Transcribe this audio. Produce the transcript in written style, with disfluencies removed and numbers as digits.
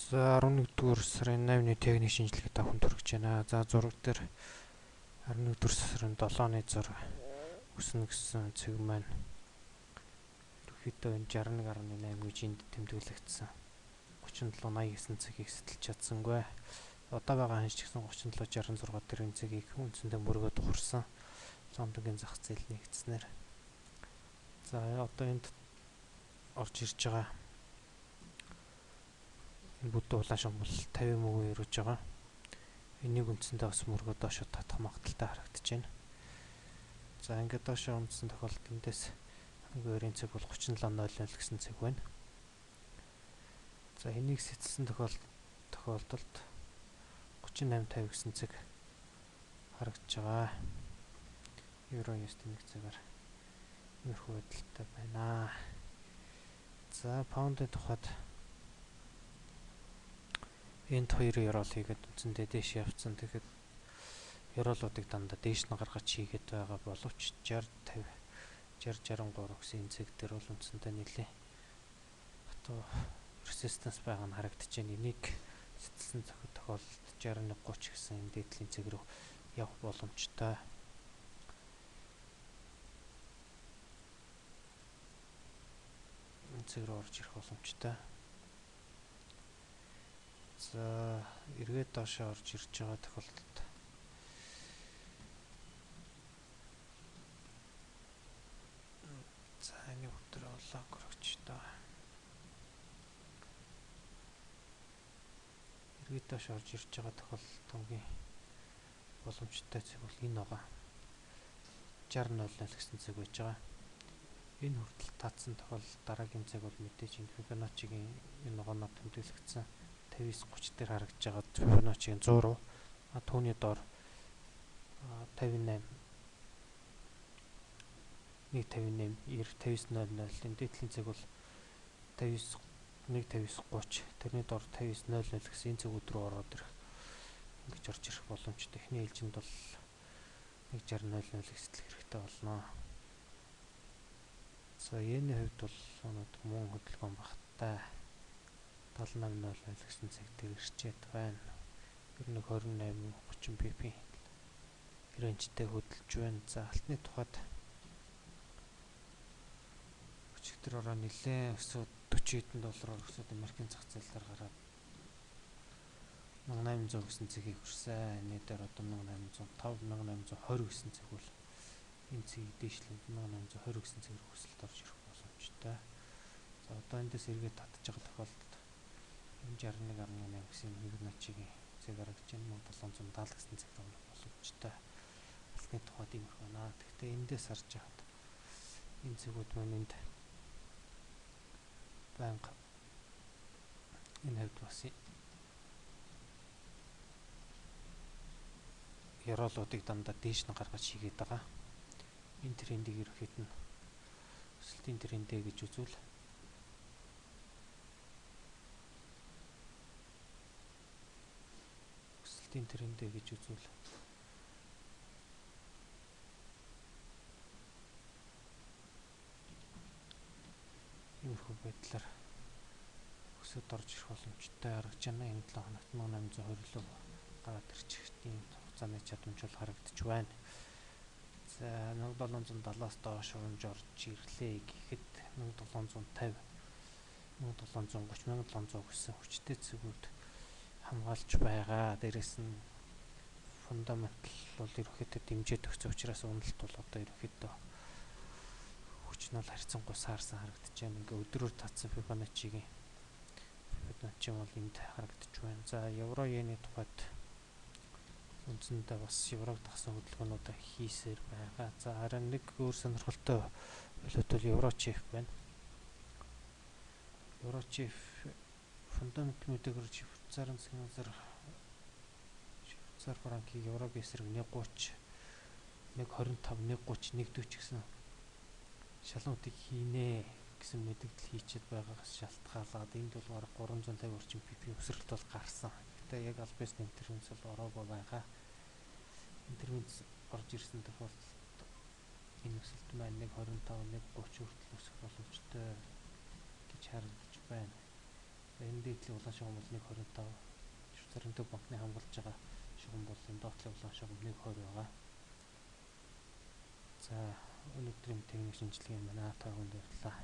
За 11-р сарын 8-ны техник шинжилгээ та бүхэнд хүргэж байна. За зураг дээр 11-р сарын 7-ны зур өснө гэсэн цэг маань ерөнхийдөө энэ 61.8 гэж энд тэмдэглэгдсэн. 37.80 гэсэн цэгийг сэтэлж чадсангүй. Одоо байгаа ханш ч гэсэн 37.66 дээр энэ цэгийг үндсэндээ мөргөөд ухарсан. Лондонгийн зах зээл нэгдснээр. За одоо энд орж ирж байгаа энэ бүдүү улаан шум бол 50 мөнгө өрөөж байгаа. Энийг үндсэндээ бас мөргөө доошо татах магадaltaй харагдаж байна. За ингээд доошо үндсэн тохиолдолд эндээс хамгийн өөрийн цэг бол 37.00 гэсэн цэг байна. За энийг сэтэлсэн тохиолдолд 38.50 гэсэн цэг харагдаж байгаа. Евро USD нэг цагаар иймэрхүү байдалтай байна. За паундын тухайд энд хоёр ёроол хийгээд үндсэндээ дээш явцсан. Тэгэхээр ёроолуудыг дандаа дээш нь гаргаж хийгээд байгаа боловч 60 50 60 63 гэсэн энэ цэг дээр бол үндсэндээ нэлээ хатуу resistance байгаа нь харагдаж байна. Энийг сэтэлсэн тохиолдолд 61 30 гэсэн энэ дээдлийн цэг рүү явах боломжтой. Энэ цэг рүү орж ирэх боломжтой. За эргээд доошоо орж ирж байгаа тохиолдолд за энэ өдөр улаан көрөгч доо. Эргээд доошоо орж ирж байгаа тохиолдолд хамгийн боломжтой цэг бол энэ байгаа. 60.00 гэсэн цэг байж байгаа. Энэ хүртэл таацсан тохиолдолд дараагийн цэг бол мэдээж энэ Fibonacci-гийн энэ ногооноор тэмдэглэгдсэн 59.30 дээр харагдаж байгаа Fibonacci-гийн 100 руу, түүний доор 58 1.58 90 59.00 энэ дээдлийн цэг бол 59 1.59.30 тэрний доор 59.00 гэсэн энэ цэгүүд рүү ороод ирэх ингэж орж ирэх боломжтой. Эхний ээлжинд бол 1.60.00 сэтлэх хэрэгтэй болно. За йений хувьд бол өнөөдөр мөн хөдөлгөөн багтай 78.00 гэсэн цэг дээр ирчээд байна. Ер нь 28.30 pp рэнжтэй хөдөлж байна. За алтны тухайд өчигдөр ороо нэлээд өсөөд 40 хэдэн доллараар өсөөд Америкийн зах зээл дээр гараад 1800 гэсэн цэгийг хүрсэн. Энэ дээр одоо 1805, 1820 гэсэн цэг бол энэ цэгийг дээшлэн 1820 гэсэн цэг рүү өсөлт орж ирэх боломжтой. За одоо эндээс эргээд татж байгаа тохиолдолд 61.8 гэсэн Fibonacci-гийн цэг харагдаж байна. 1770 гэсэн цэг рүү боломжтой. Алтны тухайд иймэрхүү байна. Гэхдээ эндээс харж байхад энэ цэгүүд маань энд байнга энэ хавьд бас ёроолуудыг дандаа дээш нь гаргаж хийгээд байгаа. Энэ трендийг ерөнхийд нь өсөлтийн трендээ гэж үзвэл өсөлтийн трендээ гэж үзвэл иймэрхүү байдлаар өсөд орж ирэх боломжтой харагдаж байна. Энэ 7 хоногт 1820 руу гараад ирчих тийм хугацааны чадамж бол харагдаж байна. За 1770-аас доош урамж орж ирлээ гэхэд 1750, 1730, 1700 гэсэн хүчтэй цэгүүд хамгаалж байгаа. Дээрээс нь фундаментал бол ерөнхийдөө дэмжиж өгсөн учраас уналт бол одоо ерөнхийдөө хүч нь бол харьцангуй саарсан харагдаж байна. Ингээ өдрөөр татсан Fibonacci-гийн Fibonacci бол энд харагдаж байна. За евро йений тухайд үндсэндээ бас еврог дагсан хөдөлгөөнүүдээ хийсээр байгаа. За харин нэг өөр сонирхолтой валют бол евро чеф байна. Евро чеф фундамент мэдээгээр Швейцарын засгийн газар Швейцар франкийг еврогийн эсрэг 1.30, 1.25, 1.30, 1.40 гэсэн шалгуутыг хийнэ гэсэн мэдээлэл хийчихэд байгаагаас шалтгаалаад энд бол бараг 350 орчим pp өсрэлт бол гарсан. Гэхдээ яг аль биесны интервенц бол ороогүй байгаа. Интервенц орж ирсэн тохиолдолд энэ өсөлт маань 1.25, 1.30 хүртэл өсөх боломжтой гэж харагдаж байна. За, энэ дээдлийн улаан шугам бол 1.25. Швейцарын төв банкны хамгаалж байгаа шугам бол энэ доотлын улаан шугам 1.20 байгаа. За, өнөөдрийн техник шинжилгээ юм байна. Та бүхэнд баярлалаа.